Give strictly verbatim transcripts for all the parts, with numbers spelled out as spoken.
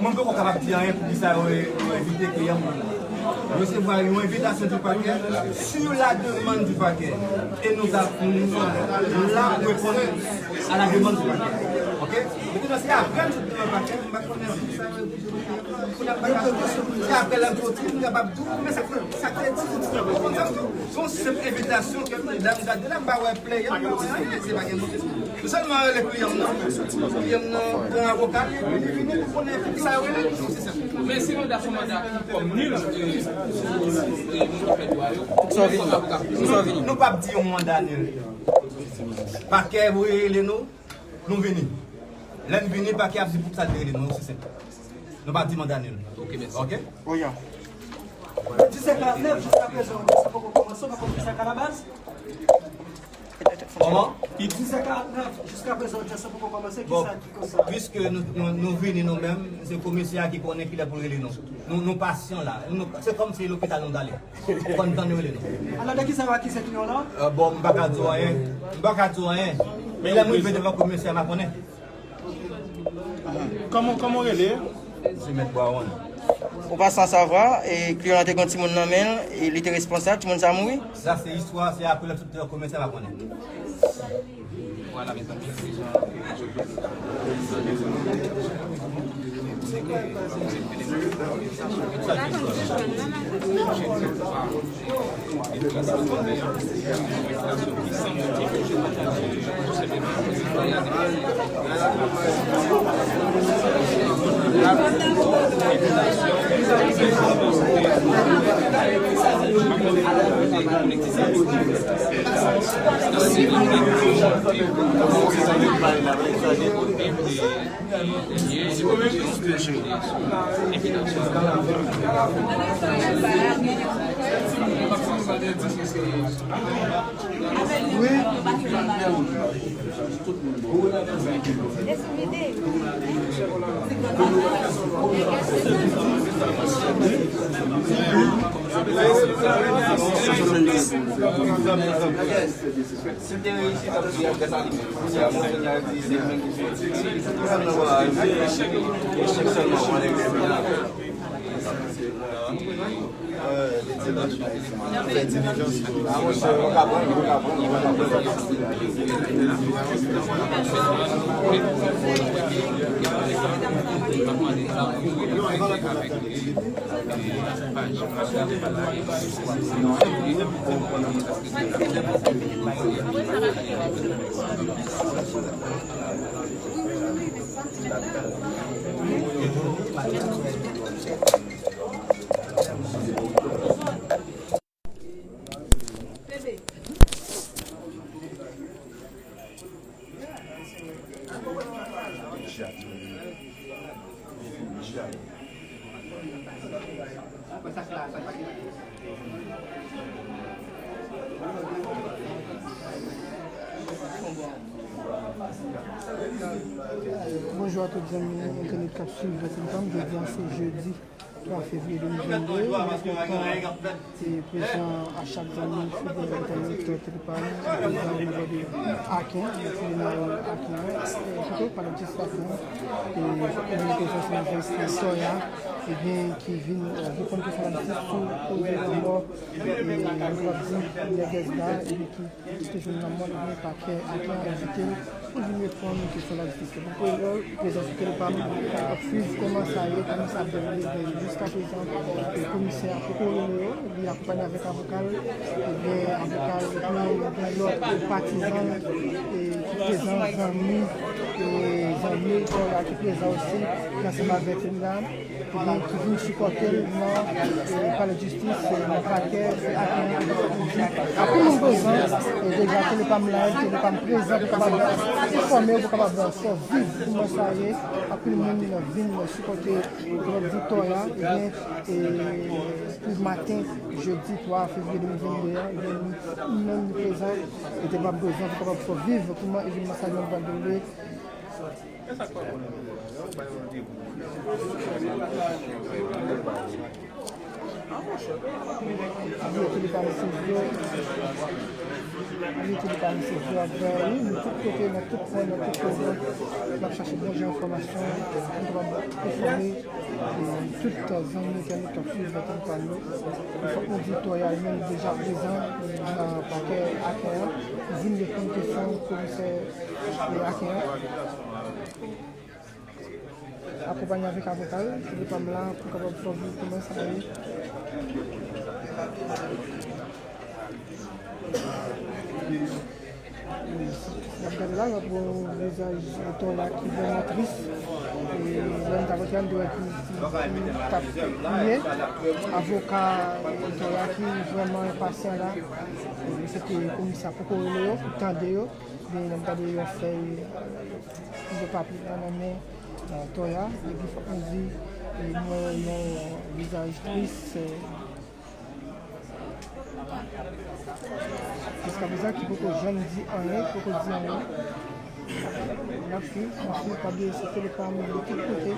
Mwen poko kapab di anyen poukisa yo, yo envite kliyan mwen la. Nou resevwa yon envitasyon du parquet sur la demande du parquet. E nou, nou, nou la pou reponn a la demande du parquet. Ok? Mentnan, se apre m sot nan pakè, m pa konnen si sa yo. Se apre lè m soti, m kapab di w, men sa k fè, sa k fè di w konn sa m di w. Se yon senp envitasyon ke m, dam, gade la, m pa wè player, m pa wè anyen, se pa gen moun. Nou sèlman rele kliyan m nan, kliyan m nan pran avoka l, li vini pou konnen poukisa yo rele l, se senp. Men si manda se yon manda ki kòm nil, e, e, e, nou fè dwa yo. Poukisa w vini? Poukisa w vini? Nou p ap di yon manda nil. Pakè voye rele nou. Nou vini. Lè n vini, pakè ap di poukisa l te rele nou, se senp. Nou pa di manda nil. Ok, mèsi. Ok? Oyan. Di senkannèf, jiska prezan, sa poko kòmanse, pa konn kisa ka la baz? Kòman? Di senkannèf, jiska prezan, sa poko kòmanse, kisa ki konsa? Piske nou, nou, nou vini nou menm, se komisè a ki konnen kilè pou l rele nou. Nou, nou pasyan la. Nou, se kòmsi lopital nou t ale. Konn tan yo rele nou. Alò, de kisa yo akize kliyan w lan? Euh, bon, m pa ka di w anyen. M pa ka di w anyen. Men lè m rive devan komisè, m a konnen. Kòman, kòman w rele? Se Mèt Bwawon. Ou pa san savwa, e kliyan an te gen yon timoun nan men l, e li te responsab, timoun sa a mouri? Sa se istwa, se apre lè m sot devan komisè, m a konnen. Si l te reyisi, t ap di a gras a li menm. Kounye a, mwen konn al di se li menm ki fè l. Echèk, echèk sèlman, mwen lè mwen vin la. Fè dilijans. A, monchè, mwen ka pran, mwen ka pran, mwen ka pran. Bonjou a tout zanmi entènèt k ap swiv Vèt Enfòm. Jodi a se jedi twa fevriye de mil vennde. Mwen kontan e prezan a chak zanmi fidèl entènèt Tèlèpam, prezan o nivo de Aken, tribinal Aken an, e pito palè jistis Aken an, e kote nou prezan se majistra Toya, ebyen, ki vin, e, reponn kesyon lajistis sou koze lanmò, e, nou kapab di, Nègès la, ebyen, ki te jwenn lanmò l, ebyen, pakè Aken an envite l pou l vin reponn kesyon lajistis. Se pou prezan sou Tèlèpam ap swiv kòman sa ye, kòman sa ap dewoule, ebyen, jiska prezan, e, komisè a poko rele yo, li akonpanye avèk avoka l, ebyen, avoka l, epi gen lòt patizan l, e, ki prezan, zanmi, e, zanmi Toya ki prezan osi, ki ansanm avèk li la. Ebyen, ki vin sipòte l nan, e, palè jistis, e, nan pakè, e, Aken an, anpil moun prezan, e, deja Tèlèpam live, Tèlèpam prezan pou kapab enfòme w, pou kapab fè w viv kòman sa ye, anpil moun vin sipòte Claude Victoria, ebyen, e, pou maten, jedi twa fevriye de mil vennde a, ebyen, nou menm nou prezan, e Tèlèpam prezan pou kapab fè w viv kòman evènman sa yo pral dewoule. Abye Tèlèpam Sivyo, abye Tèlèpam Sivyo ap gade nou tout kote, nan tout kwen, nan tout kote. N ap chache bon jan enfòmasyon pou nou kapab enfòme, e, tout zanmi entènèt k ap swiv Vèt Enfòm yo. Fòk nou di Toya li menm deja prezan nan pakè Aken an, vin reponn kesyon komisè, e, Aken an. Akonpanye avèk avoka l, ki te pa m la pou kapab fè w viv kòman sa ye. N ap gade la, n ap wè yon vizaj Toya ki vrèman tris. E lè m t avoka, m te wè ki, ki, ki t ap kriye. Avoka Toya ki vrèman enpasyan la. E se te komisè a poko rele yo pou tande yo. Ebyen, n ap gade yon fèy, yon papye nan men, e, Toya, epi fòk nou di, e, nou wè yon vizaj tris, e, jiskaprezan ki poko janm di anyen, poko di anyen. N ap swiv, n ap swiv, pa bliye se Tèlèpam yo tout kote,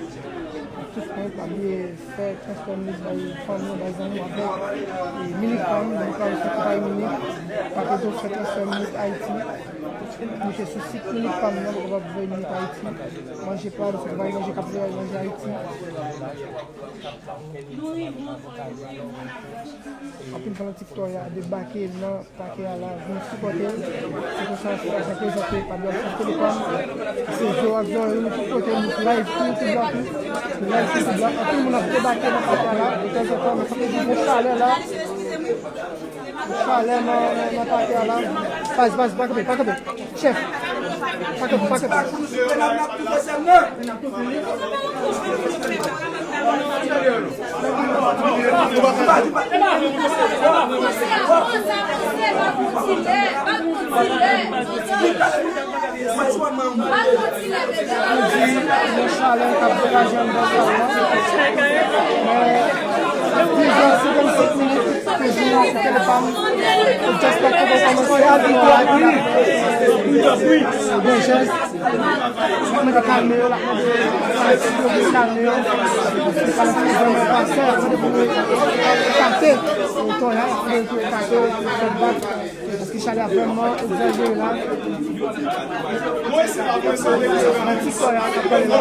tout kwen, pa bliye fè transfè minik bay fanmi, bay zanmi avèk, e, minik pa m, donk la, se travay minik, pa bliye fè transfè minik Ayiti. Nou te sou sit minik pa m nan pou kapab voye minik Ayiti. Manje pa, nou sot bay manje k ap voye al manje Ayiti. Anpil fanatik Toya debake nan pakè a la, vin sipòte l. Se konsa sitiyasyon prezante pa bò sou Tèlèpam. Se Zo ak Zoe, nou tout kote, nou live sou YouTube la tou. Nou live sou YouTube la. Anpil moun ap debake nan pakè a la. Detanzantan, nou kapab di gon chalè la. Chalè nan, nan, nan pakè a la. Baz, baz, pa kanpe, pa kanpe. Chèf. Pa kanpe, pa kanpe. Yon chalè k ap degaje anndan sal lan. Men, diz è senkannsenk minit, toujou Tèlèpam. Jès pa t poko kòmanse ankò. Bon jès. L ap mande kalme yo, l ap mande fanatik yo vin kalme yo. Fanatik yo vrèman enpasyan, y ap mande pou yo ekate Toya, y ap mande pou yo ekate, pou yo fè bak. Paske chalè a vrèman egzajere la. Fanatik Toya k ap pale la.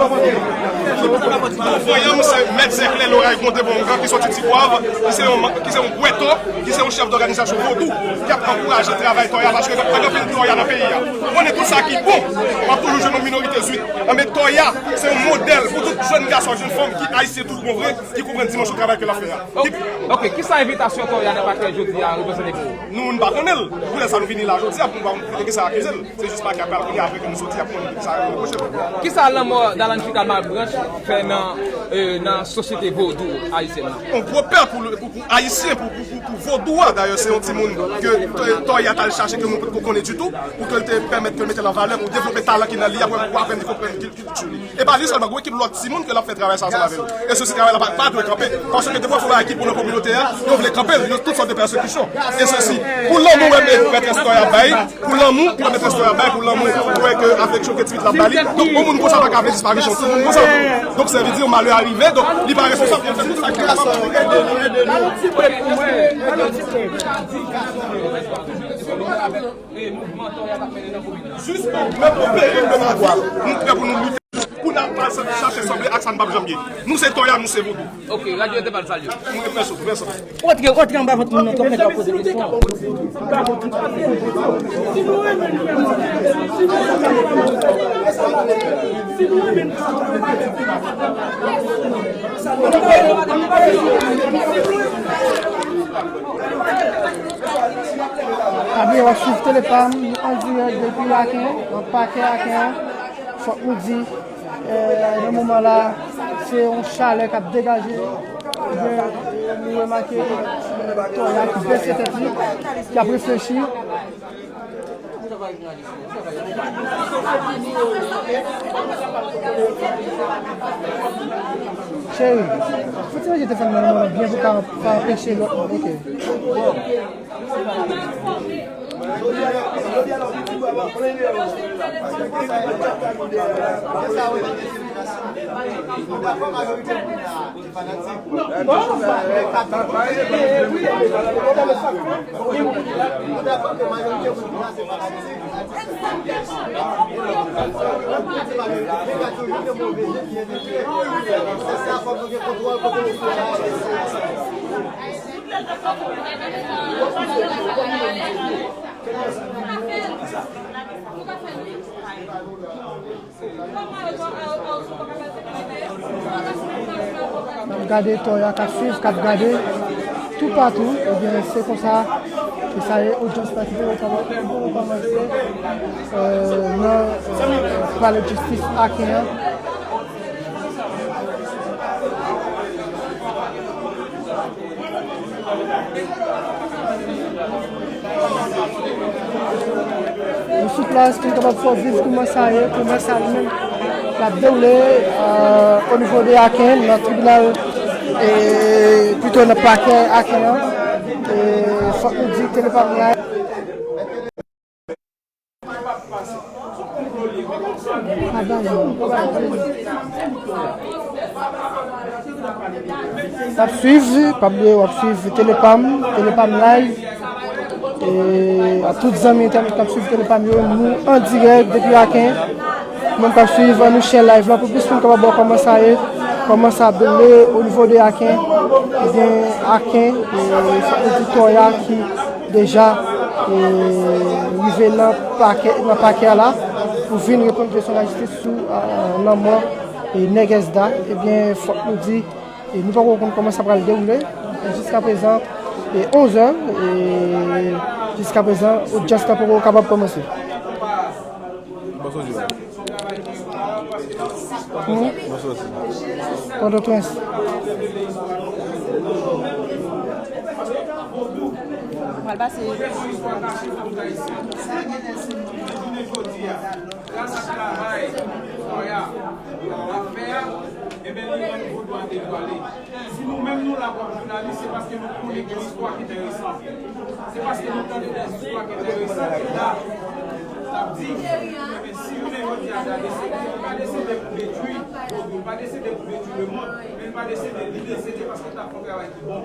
Bon, voyè m se Mèt Zèklè Loray Gondé Bongan ki soti Ti Pwav, ki se yon, ki se yon gwèto, ki se yon chèf dòganizasyon vodou, ki ap ankouraje travay Toya, paske n ap pèdi anpil Toya nan peyi a. Ou konnen tout sa ki bon, w ap toujou jwenn yon minorite zwit. Anben Toya, se yon modèl pou tout jèn gason ak jèn fanm ki ayisyen tout bon vre, ki konprann dimansyon travay ke l ap fè a. Ok, ok. Kisa envitasyon Toya nan pakè jodi a reprezante pou ou? Nou, nou pa konnen l. Pou lè sa nou vini la jodi a, pou nou pa konnen ki sa akize l. Se jis pakè a pral konnen apre ke nou soti, y ap konnen ki sa yo repwoche l. Kisa lanmò Dalanjika Malbranche fè nan, e, nan sosyete vodou ayisyèn nan? Yon gwo pèt pou, pou, pou Ayisyen, pou, pou, pou, Vodou a, dayè, se yon timoun ke Toya t al chache, ke moun potko konnen ditou, pou ke l te pèmèt ke l mete l an valè, pou devlope talan ki nan li a, pou aprann li konprann kilti li. E pa li sèlman, gen ekip lòt timoun ke l ap fè travay sa ansanm avè l. E sesi, travay la pa, pa dwe kanpe. Paske gen de fwa, fò bagay ki pou nan kominote a, yo vle kanpe l, yo tout sòt de pèsekisyon. E sesi, pou lanmou, wè, mètrès Toya bay, pou lanmou, pou mètrès Toya bay, pou lanmou, pou wè ke afeksyon ke ti pitit la bay li. Donk, yon moun konsa pa ka vle disparisyon, tout moun konsa. Donk, sa vle di yon malè a rive, donk, li pa responsab, li fè tout sa ki kapab. Jis pou menm opere de matwa, nou prè pou nou lite, pou n al chache sanble ak sa n p ap janm ye. Nou se Toya, nou se Vodou. Ok, radyo te pral salye. Mwen fè sou, fè sou. Antre, antre anba vant moun nan, twòp nèg ap poze kesyon. Abyen, w ap swiv Tele Pam, nou an dirèk depi Aken, nan pakè Aken an. Fòk nou di, eh, nan moman la, se yon chalè k ap degaje. Ebyen, nou remake, eh, Toya ki bese tèt li, ki ap reflechi. Cheri, fouti ranje telefòn nan nan byen pou ka, ka anpeche lòt moun. Ok. N ap gade Toya k ap swiv, k ap gade toupatou. Ebyen, se konsa ke sa ye, odyans la ki poko kòmanse, euh, nan, euh, palè jistis Aken an. Nou sou plas pou n kapab fè w viv kòman sa ye, kòman sa li menm l ap dewoule, euh, o nivo de Aken, nan tribinal, e pito nan pakè Aken an. E fòk nou di Tele Pam la. W ap swiv, pa bliye w ap swiv Tele Pam, Tele Pam Live. E a tout zanmi entènèt k ap swiv Tele Pam yo, nou an dirèk depi Aken. Moun k ap swiv, ann nou share live la pou plis moun kapab wè kòman sa ye, kòman sa ap dewoule o nivo de Aken. Ebyen, Aken, e, fòk nou di Toya ki deja, e, rive nan pakè, nan pakè a la pou vin reponn kesyon lajistis sou, a, lanmò, e, Nèg Èsda. Ebyen, fòk nou di, e, nou poko konn kòman sa pral dewoule. E jiskaprezan, e, onz è, e, jiskaprezan, odyans la poko kapab kòmanse. Bonswa, Jimmy. Hmm? Bonswa, Jimmy. Pòtoprens. Mal pase. Gras a travay Toya ap fè a, ebyen, li rann vodou a devwale. Si nou menm nou la kòm jounalis, se paske nou konnen gen yon istwa ki enteresan. Se paske nou tande de zistwa ki enteresan ki la, n ap di, ebyen, si jounen jodi a ta deside, li pa deside pou detwi vodou, li pa deside pou detwi lemonn, men li pa deside, li deside paske l t ap fè yon travay ki bon.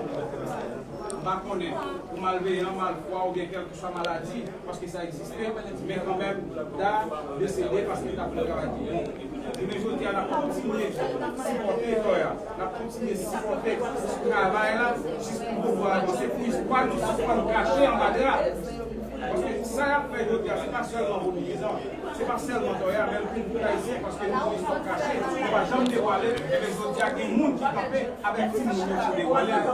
M pa konnen, pou malveyan, malfwa, oubyen kèlkeswa maladi, paske sa egziste, men kanmenm, Da desede paske l t ap fè yon travay ki bon. Ebyen, jodi a, n ap kontinye sipòte Toya, n ap kontinye sipòte travay la, jis pou pouvwa avanse, pou istwa nou sispann kache anba dra. Paske sa y ap fè jodi a, se pa sèlman vodou peyizan, se pa Sèlman Toya, men l pou tout Ayisyen, paske nou gen istwa kache, nou pa janm devwale, ebyen jodi a gen moun ki kanpe avèk timoun yo pou devwale l.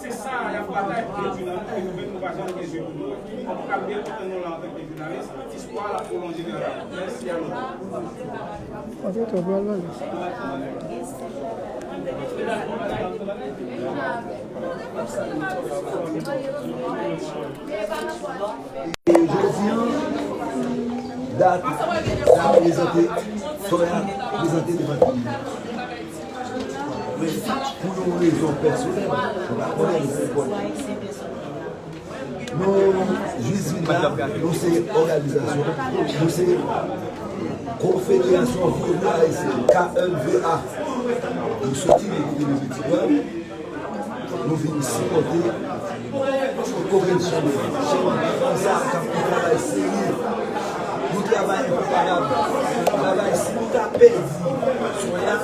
Se sa y ap batay pou yo di nan nou, e nou menm nou pa janm gen je pou nou wè. Antouka, m byen kontan nou la antanke jounalis, istwa a ap pwolonje nan lavi. Mèsi a nou tout. Antouka, pral la. E jodi an, dat la prezante, Toya prezante devan tribinal. Men, pou yon rezon pèsonèl, nou pa konnen nou se pòl. Nou jis vin la, nou se òganizasyon, nou se Konfederasyon Vre Vre Ayisyen, K L V A. Nou soti de kote de Piti Pwa. Nou vin sipòte Corinne Chandelier. Chandelier, fanm sa k ap fè travay serye. Nou travay enkonparab. Travay, si nou ta pèdi Toya,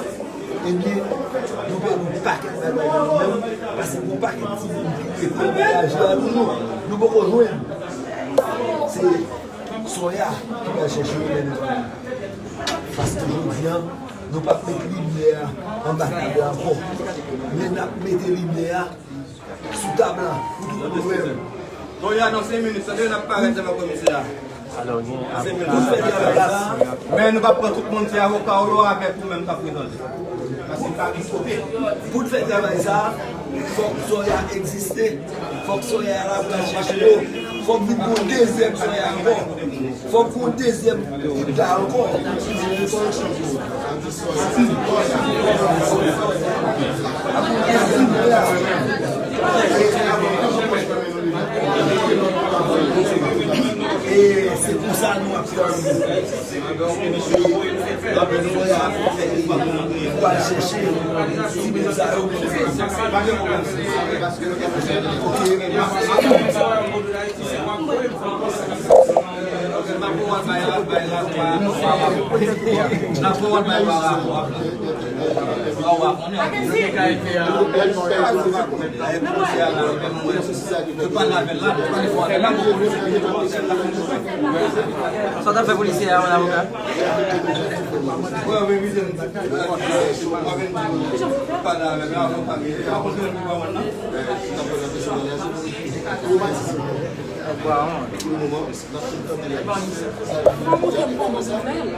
ebyen, nou pèdi yon pakèt bagay nan nou menm, paske gon pakèt timoun ki rete nan vwayaj la, nou, nou poko jwenn. Se Toya ki pral chèche yo mennen nou. Paske jodi an, nou p ap met limyè a anba tab la ankò. Men n ap mete limyè a sou tab la pou tout moun wè l. Toya, nan senk minit, tande, n ap parèt devan komisè a. Alò, gen avoka. Men nou p ap pran tout moun, se avoka w yo avèk ou menm k ap prezante. Paske m pa gen kote. Pou n fè travay sa a, fòk Toya egziste. Fòk Toya la pou n al chèche yo. Fòk vin pou yon dezyèm Toya ankò. Fòk pou yon dezyèm Hilda ankò. E se pou sa nou ap travay. Pou al chèche timoun sa yo. Ok. Sa w t ap fè polisye a, avoka? Fò w montre m kòman pou fè l.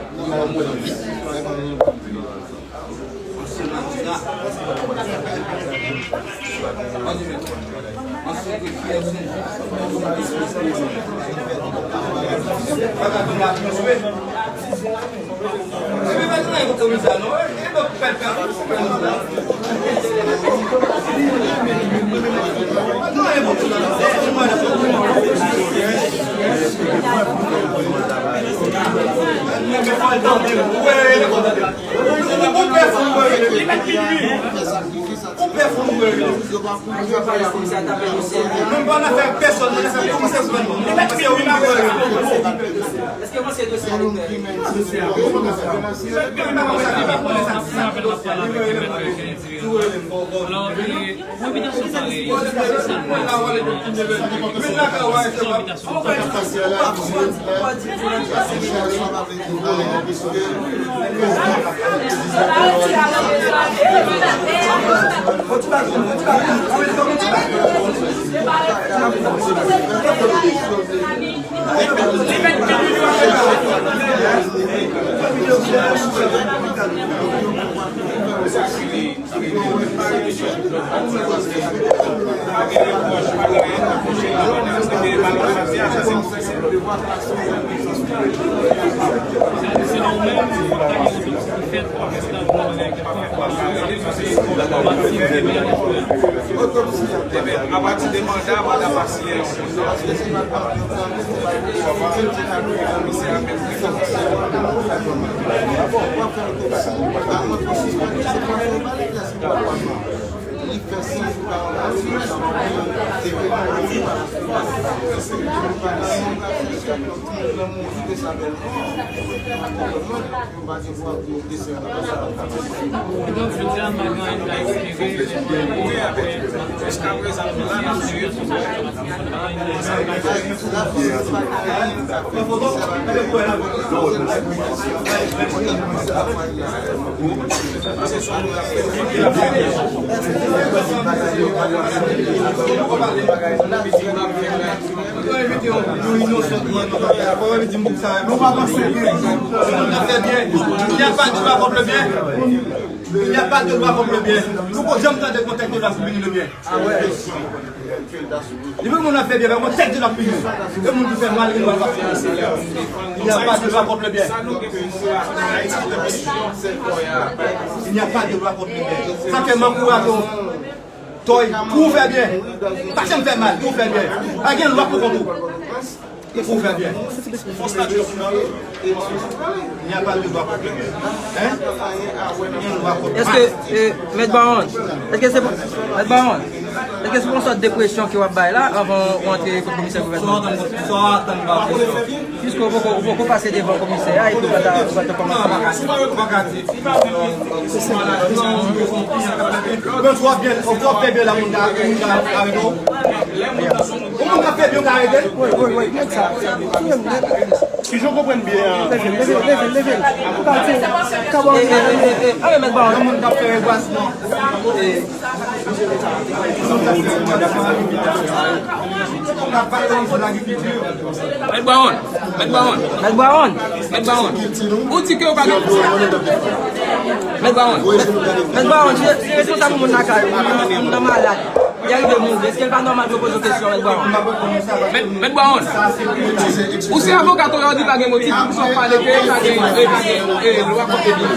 Otopsi a. Apati de manda, manda pa siyen. Donk, jodi a, m pa gen anyen pou m ka eksplike. Jiska prezan, nou la, n ap swiv. Nou pa panse ke moun nan fè byen. Il n'y a pas de loi contre le bien. Il n'y a pas de loi contre le bien. Nou pa janm tande kontèks de lwa pou pini le byen. Depi moun nan fè byen, kontèks de lwa pou pini. E moun ki fè mal, gen dwa l pa pini. Il n'y a pas de loi contre le bien. Il n'y a pas de loi contre le bien. Sa fè m ankouraje w. Toy, pou w fè byen. Pa janm fè mal, pou w fè byen. Pa gen lwa pou kont ou. Pou w fè byen. Fòs la toujou nan. Il n'y a pas de loi contre le bien. Hein? Il y a une loi contre. Èske, eh, Mèt Bawon, èske se pou, Mèt Bawon, èske se pou yon sòt de presyon ke w ap bay la anvan w antre kot komisè gouvènman? Piske w poko, w poko pase devan komisè a epi w pa ta, w pa ta kòmanse. Mwen twò byen, ou twò fè byen la, moun ka, moun ka arete w. Ou moun ka fè byen, ou ka arete l. Wi, wi, wi, nèg sa. Si je konprann byen, leve l, leve l, leve l, leve l. Ou ka di, kabò. Eh, eh, eh, eh, eh, ale, Mèt Bawon. Yon moun k ap fè rebwasman. Mèt Bawon, Mèt Bawon, Mèt Bawon, Mèt Bawon. Ou di ke yo pa gen. Mèt Bawon, Mèt Bawon, se, se responsab moun lakay ou, moun nan malad. Li rive mouri. Èske l pa nòmal pou yo poze w kesyon, Mèt Bawon? Mèt, Mèt Bawon, ou se avoka Toya, ou di pa gen motif, pou sa w pale ke pa gen, eh, pa gen, eh, lwa kont le byen.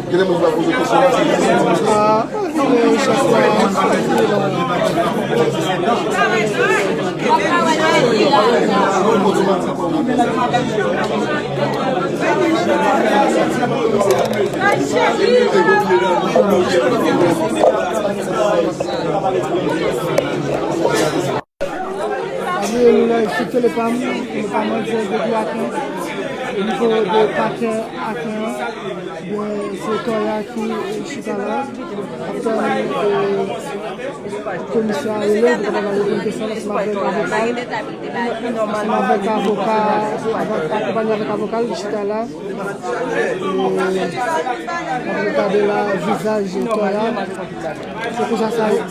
Gen de moun ki va poze kesyon. Abone nou nan ekip Telepam, nou pa mande depi Aken. Nivo de pakè Aken an, ebyen, se Toya ki chita la. Ap tann, eh, komisè a rele, pou kapab al reponn kesyon l ansanm avèk avoka l. Ansanm avèk avoka, avèk, akonpanye avèk avoka l ki chita la. Eh, avoka de la vizaj Toya. Se konsa sa ye.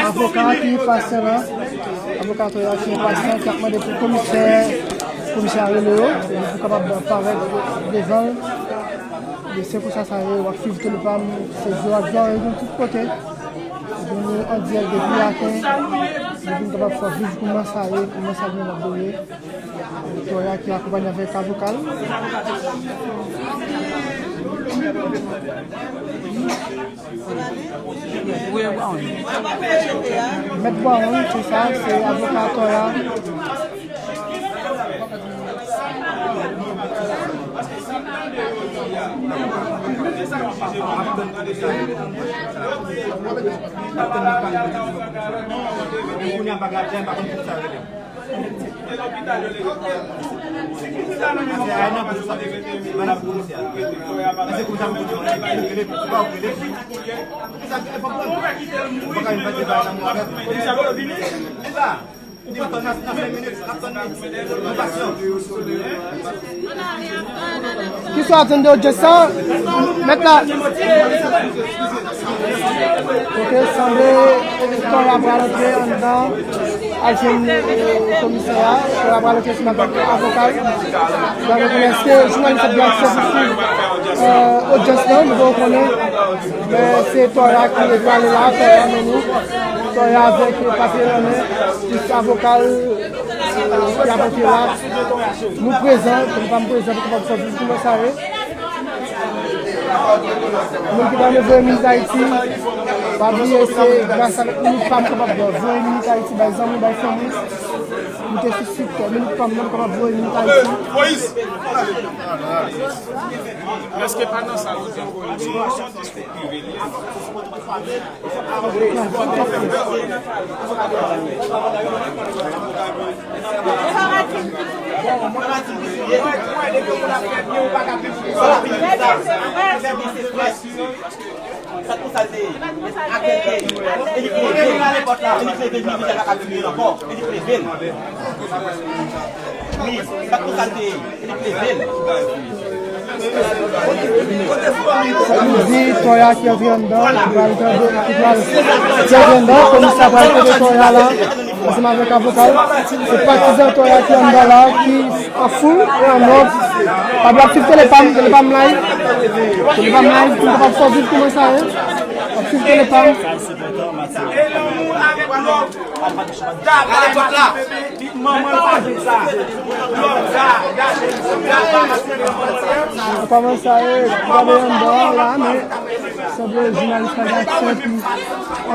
Avoka ki enpasyan an, avoka Toya ki enpasyan, ki ap mande pou komisè, komisè a rele yo, pou kapab parèt devan l. Se konsa sa ye, w ap swiv Telepam, se zo ak zòrèy nou tout kote. Epi nou an dirèk depi Aken, epi nou kapab fè w viv kòman sa ye, kòman sa gen ap dewoule. Toya ki akonpanye avèk avoka l. Mèt Bwawon, se sa, se avoka Toya. Kounye a bagay la, m pa konn ki sa rele. Se a nan pou sa. Mwen ap pou misye. Mwen se konsa m pou di w rele, se pa w rele. Sa ki fòk mwen. Mwen ka vin pase bagay la mwen avè w. Komisè Bolo vini. E la. Li pa tann nan, nan senk minit, n ap tann li. Nou pasyan. Ki sa w atann de odyans sa? Mèt la. Ok, sanble Tòya pral antre anndan al jwenn, eh, komisè a. Tòya pral antre sou avèk avoka l. Donk, èske jounalis ap gen aksè pou swiv, eh, odyans lan? Nou poko konnen. Men se Tòya ki prale la, Tòya mennen. Tòya avèk papye nan men, jis avoka l, eh, ki ap antre la. Nou prezan, nou pa m prezan pou kapab sòti kouman sa ye. Moun ki ta vle voye minis Ayiti, pa bliye se gras avèk minis pa m kapab voye minis Ayiti bay zanmi, bay fanmi. Nou te sou sit, minis pa m nan kapab voye minis Ayiti. Èske pa nan sa yo di ankò yon sou prive li ye? Sa k pou sa l te ye? Ak kèl peyi? E li k leve l. E li k leve l, li vin ak ap kriye l ankò. E li k leve l. Wi, sa k pou sa l te ye? E li k leve l. Sa nou di, Tòya ki antre anndan, ki pral tande, ki pral, ki antre anndan, komisè pral tande Tòya la, ansanm avèk avoka l. Se patizan Tòya ki anndan la, ki an foul e an nonb. Pa bliye ap swiv Tele Pam, Tele Pam Live. Tele Pam Live, pou nou kapab fè viv kouman sa ye. Ap swiv Tele Pam. Kòman sa ye, gade anndan an la, men sanble jounalis pa gen aksè pou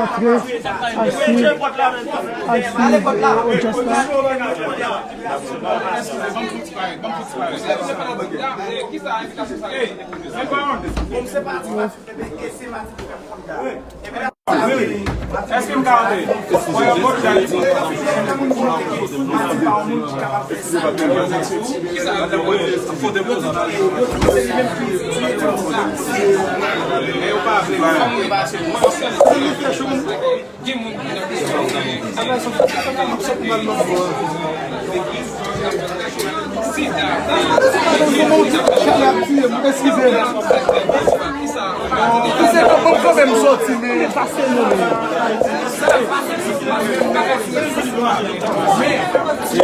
antre al swiv, al swiv, eh, odyans la. Èske m ka antre? Mwen yon moun ki Ayiti. Ki sa yo te voye? Foto pou zòt. Men yo pa vle. Gen moun ki nan Eskize m. Bon, se bon, bon, kanmenm soti, men pase nou, men.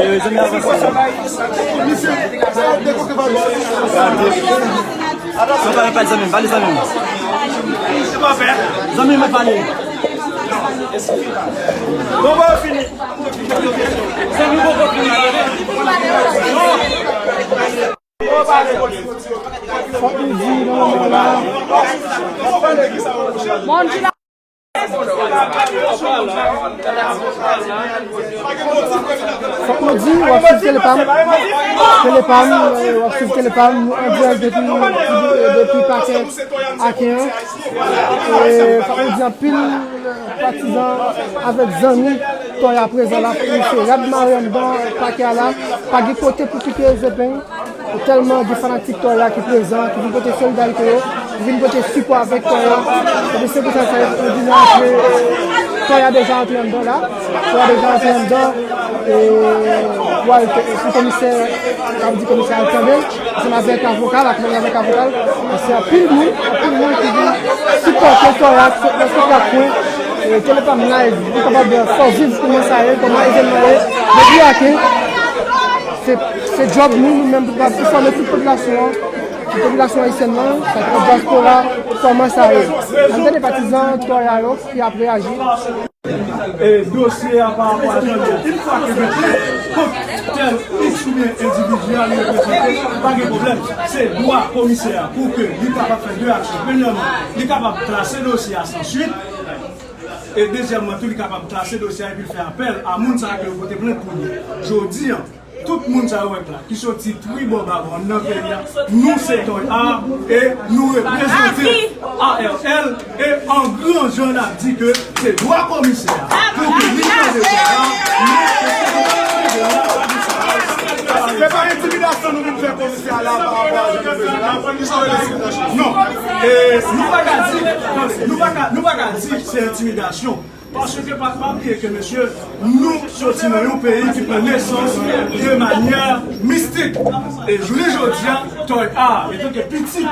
Eh, zanmi, avanse. Misye, sa ap dekontre pa nou. Sa pa pale zanmi, pale zanmi. Zanmi, mwen pale. Bon, bon, fini. Fòk nou di nan moman la. Fòk nou di, w ap swiv Tele Pam. Tele Pam, eh, w ap swiv Tele Pam. Nou an dirèk depi, depi pakè Aken an. Eh, fòk nou di anpil patizan avèk zanmi Tòya prezan la, pou se rad mare anndan pakè a la, pa gen kote pou kite zepeng. Tèlman gen fanatik Tòya ki prezan, ki vin pote solidarite yo, ki vin pote sipò avèk Tòya. Ebyen, se pou sa, sa yo vin antre, Tòya deja antre anndan la. Tòya deja antre anndan, e, pou al, pou komisè, sa vle di komisè al tande l. Ansanm avèk avoka l, ak manm avèk avoka l, se anpil moun, anpil moun ki vin sipòte Tòya nan tout kat kwen. E, Tele Pam Live, nou kapab fè w viv kòman sa ye, kòman evènman ye. Depi Aken, se, se djòb nou, nou menm, pou kapab enfòme tout popilasyon an, tout popilasyon ayisyèn nan, sa ki nan dyaspora, kòman sa ye. Ann tande patizan Tòya yo ki ap reyaji. E dosye a pa rapò a jan l ye. Yon fwa ke gen plent kont tèl iks oubyen endividi a li reprezante, pa gen pwoblèm. Se dwa komisè a pou ke li kapab fè de aksyon. Premyèman, li kapab klase dosye a san swit. E dezyèmman tou, li kapab klase dosye a epi l fè apèl a moun sa a ke yo pote plent pou li. Jodi a, Tout moun sa yo wè k la, ki soti tribò babò nan peyi a, nou se Toy Art e nou reprezante A R L e an gran jan n ap di ke se dwa komisè a pou ke li tande Toy Art, nou se Se pa entimidasyon nou vin fè komisè a la pa rapò a jan nou bezwen la. Non. E nou pa ka di, nou pa ka, nou pa ka di se entimidasyon. Paske pa, pa bliye ke, mesye, nou soti nan yon peyi ki pran nesans de manyè mistik. E jounen jodi a, Toy Art, etanke pitit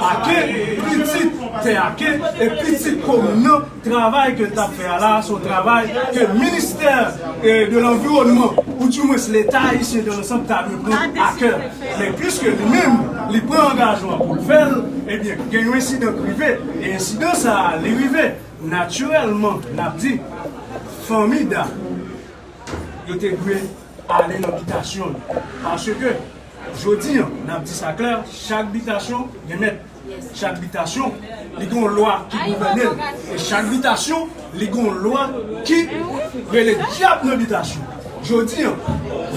Ake, pitit tè Ake, e pitit komin nan, travay ke l t ap fè a la, se yon travay ke ministè, eh, de l'environnement, ou dimwens Leta ayisyen dan lansanm ta dwe pran a kè. Men piske li menm, li pran angajman pou l fè l, ebyen, gen yon ensidan k rive. E ensidan sa a, li rive. Natirèlman, n ap di, fanmi Da, yo te dwe ale nan bitasyon l. Paske, jodi a, n ap di sa klè, chak bitasyon gen mèt. Chak bitasyon, li gen yon lwa ki gouvène l. E chak bitasyon, li gen yon lwa ki rele dyab nan bitasyon. Jodi a,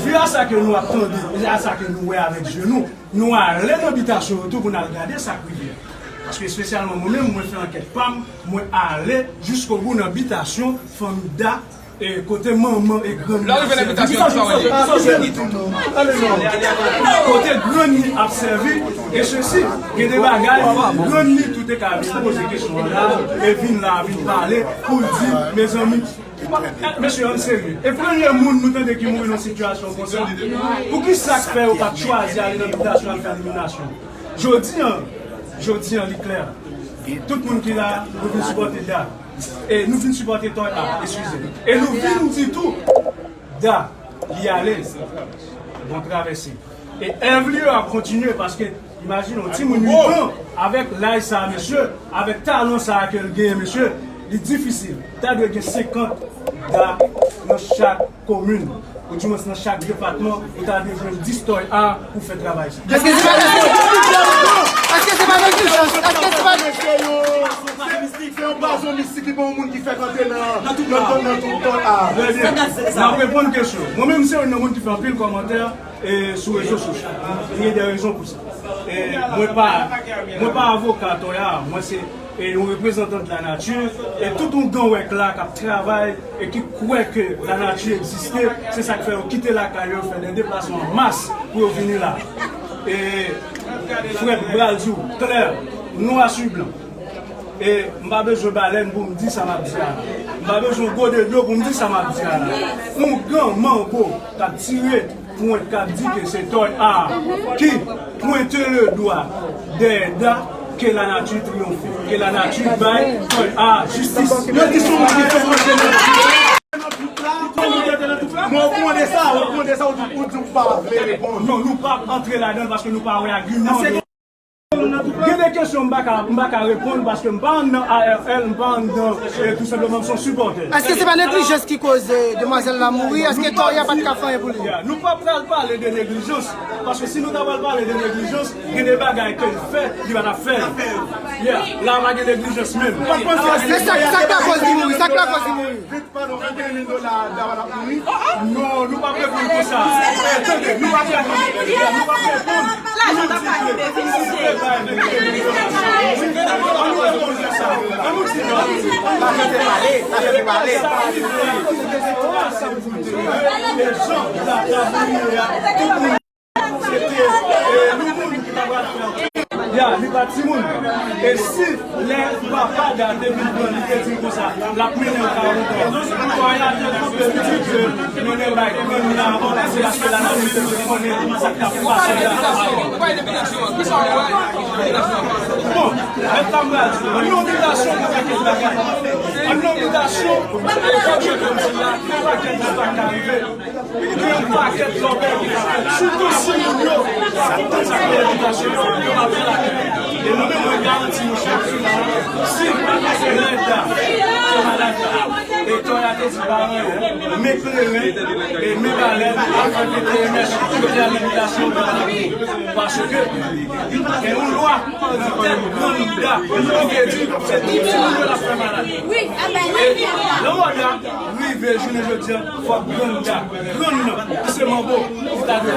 vi a sa ke nou ap tande, vi a sa ke nou wè avèk je nou, nou ale nan bitasyon yo tou pou n al gade sa k rive a. Paske espesyalman mwen menm, mwen fè ankèt pa m, mwen ale jiskobou nan bitasyon fanmi Da, e kote manman e grann li ap sèvi. Lè w rive nan bitasyon, kisa w jwenn? Kisa w jwenn? Kote grann li ap sèvi, e sesi, gen de bagay, grann li tou te ka vin poze kesyon an la, e vin la, vin pale, pou l di, mezanmi, mesye, ann serye. E premye moun nou tande ki mouri nan sitiyasyon konsa, poukisa k fè yo pa t chwazi ale nan bitasyon al fè eliminasyon? Jodi a, jodi a, li klè. Tout moun ki la, nou vin sipòte Da. E nou vin sipòte Toy Art, eskize. E nou vin di tou, Da, li ale. Bon travèse. E èv li yo ap kontinye paske, imajine w, timoun uit an, avèk laj sa a, mesye, avèk talan sa a ke l genyen, mesye, li difisil. Ta dwe gen senkant Da nan chak komin, ou dimwens nan chak depatman, ou ta dwe jwenn dis Toy Art pou fè travay sa. Èske se pa neglijans? Èske se pa neglijans? Èske se pa Se yon, se yon pwazon mistik li pa yon moun ki fèk antre nan, nan, nan, nan tout Toy Art. Trè byen. N ap reponn kesyon. Mwen menm, se youn nan moun ki fè anpil kòmantè, e, sou rezo sosyo. Gen de rezon pou sa. E, mwen pa, mwen pa avoka Toy Art, mwen se, e, yon reprezantan de la nature, e tout yon gang wèk la k ap travay e ki kwè ke la nature egziste, se sa k fè yo kite lakay yo, fè de deplasman an mas pou yo vini la. E frè m pral di w klè, nwa sou blan. E m pa bezwen balèn pou m di sa m ap di a la. M pa bezwen gode dlo pou m di sa m ap di a la. Yon gang manbo k ap tire pwent k ap di ke se Toy Art ki pwente le dwa dèyè Da, ke la nature triomphe, ke la nature bay Toy Art jistis. Yo di se yon moun ki fè manje nan twoup la. Mwen, ou konnen sa, ou konnen sa, ou di, ou di ou pa vle reponn. Non, nou p ap antre ladan l paske nou pa wè agiman yo. Gen de kesyon m pa ka, m pa ka reponn paske m pa anndan A R L, m pa anndan, eh, tou senpleman, m se yon sipòtè. Èske se pa neglijans ki koz, eh, demwazèl la mouri? Èske Toya pa t ka fè anyen pou li? Ya, nou pa pral pale de neglijans, paske si nou ta pral pale de neglijans, gen de bagay ke l fè, li pa t ap fè. Ya, la pa gen neglijans menm. Sa k, sa k lakòz li mouri? Sa k lakòz li mouri? Padon, venteyen mil dola, Da pa t ap mouri? Non, nou p ap reponn konsa. Eh, tande, nou p ap reponn. Nou p ap reponn. Lajan t ap pale de vizite. Ann nou reponn konsa. Ann nou di non. Lajan te pale, lajan te pale. Sa rive a, sa rive a. E jan la ta mouri a, tout moun. Se te, eh, yon moun ki ta pral fè. Ya, li pa timoun. E si lè papa Da te vin pran, li te di l konsa, l ap mennen l kay Toya. Toya te kanpe, li di ke mennen bay grann li la avan, se paske la nan li te vle konnen sa k t ap pase la avan. Bon, mèt la m pral di, an nan bitasyon, gen pakèt bagay. An nan bitasyon, e, kòm je te di la, gen pakèt bagay ka rive. Gen yon pakèt lòbèy ki ka fèt, sitou si moun yo, sa k, sa k nan edikasyon yo, yo pa fè lakay. E nou menm, mwen garanti nou chak jou la, si lè Da, se malad la, e Toya te di paran yo, men kleren, e men balèn, al fè P T M S, yo te al nan edikasyon, yo pa lakay. Paske, gen yon lwa, di tèt grann Da, ki te di, se tout timoun yo l ap fè malad. E, nan wòd la, rive jounen jodi a, fòk grann Da, grann nan, ki se manbo, ki ta dwe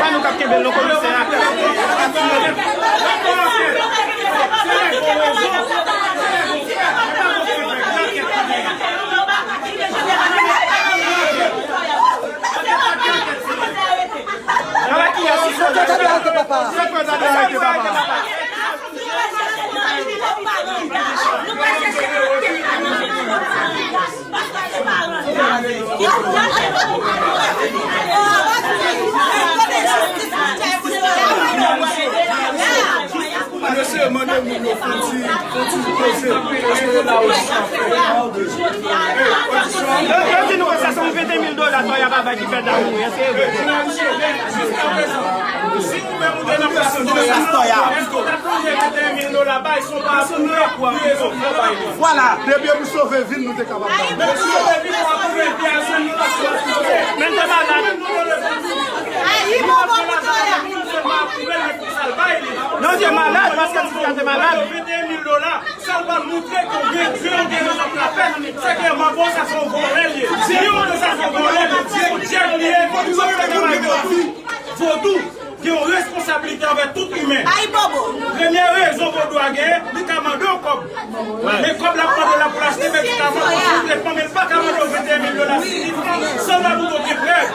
Pa nou k ap kenbe l non, komisè a. Travay ki a sou sa. Mesye, mande moun yo fè ti, fè ti poze, paske yo la osi. Yo, yo di nou konsa se yon venteyen mil dola Toya pa bay ki fè damou, èske e vre? Si ou menm ou te nan prizon Toya, èske ou t ap plonje venteyen mil dola bay, se yon pa pou rezon pou bay li. Vwala. Depi pou sove vi n, nou te kapab bay. Depi sove vi n, w ap pran pi a zòn nou la. Men te malad. Ayi, bon, bon, pou Toya. Non, te malad, paske ti fi a te malad. Venteyen mil dola, sa l pral moutre ke w gen, gen, gen rezon pou lapè, se ke manbo sa se yon vòlè l ye. Yon de sa se yon vòlè l ye, se yon dyèl li ye, se yon travay vodou. Vodou gen yon responsablite anvè tout imen. Premye rezon vodou a genyen, li ka mande w kòb. Men kòb l ap mande w la pou l achte medikaman, pou sou tretman, men l pa ka mande w venteyen mil dola si li pran san dola pou gen prèv.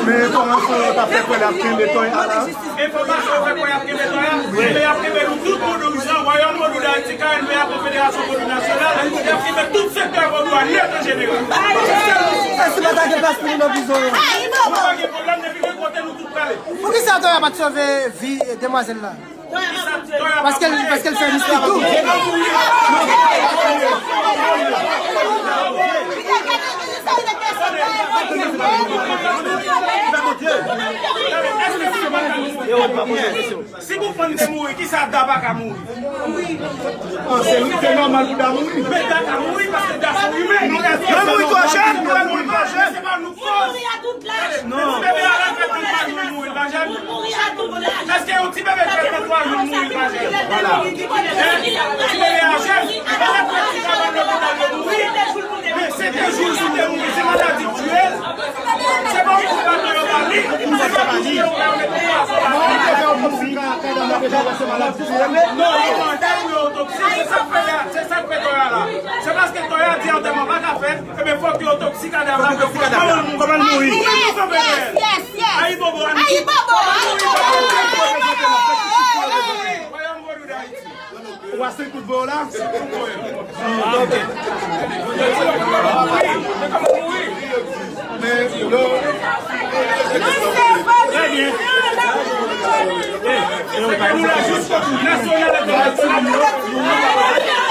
Men enfòmasyon yo ta fè kwè l ap kenbe Toya la. Enfòmasyon yo fè kwè y ap kenbe Toya, men y ap kenbe nou tout vodou, jan Wayòm Vodou d Ayiti, K N V A, Konfederasyon Vodou Nasyonal, y ap kenbe tout sektè vodou a nèt an jeneral. Èske pa ta gen plas pou nou nan prizon yo? Nou pa gen pwoblèm, depi gen kote nou tout prale. Poukisa Toya pa t sove vi demwazèl la? Paske l, paske l fè mistik tou. Si Boukman te mouri, kisa Da pa ka mouri? Se nòmal pou Da mouri. Men Da ka mouri paske Da se imen. Mwen mouri twò jèn, mwen mouri twò jèn. Se pa nou k koz. Ti bebe a la fèt nan fami nou mouri pa jèn. Èske yon ti bebe fèt nan twa jou mouri pa jèn? Ti bebe a jèn. Malad fèt ti kabann lopital yo mouri. Men se de jou l sou te mouri, se maladi k tiye l. Se pa yon koupab yo pa li, se pa pou yo pa met pouvwa sou la. Non, yo mande pou yo otopsi, se sa k fè a, se sa k fè Toya la. Se paske Toya di antèman pa ka fèt, ebyen fòk yo otopsi kadav la pou yo konn kòman l mouri. Kòman l mouri? Yes, yes, yes. Ayibobo, Annie. Ayibobo, ayibobo, ayibobo. Wayòm Vodou Dayiti. Ou a senk kout voye w la? Ah, ok. Trè byen. Eh, nou la jis pou nasyonal entènasyonal yo.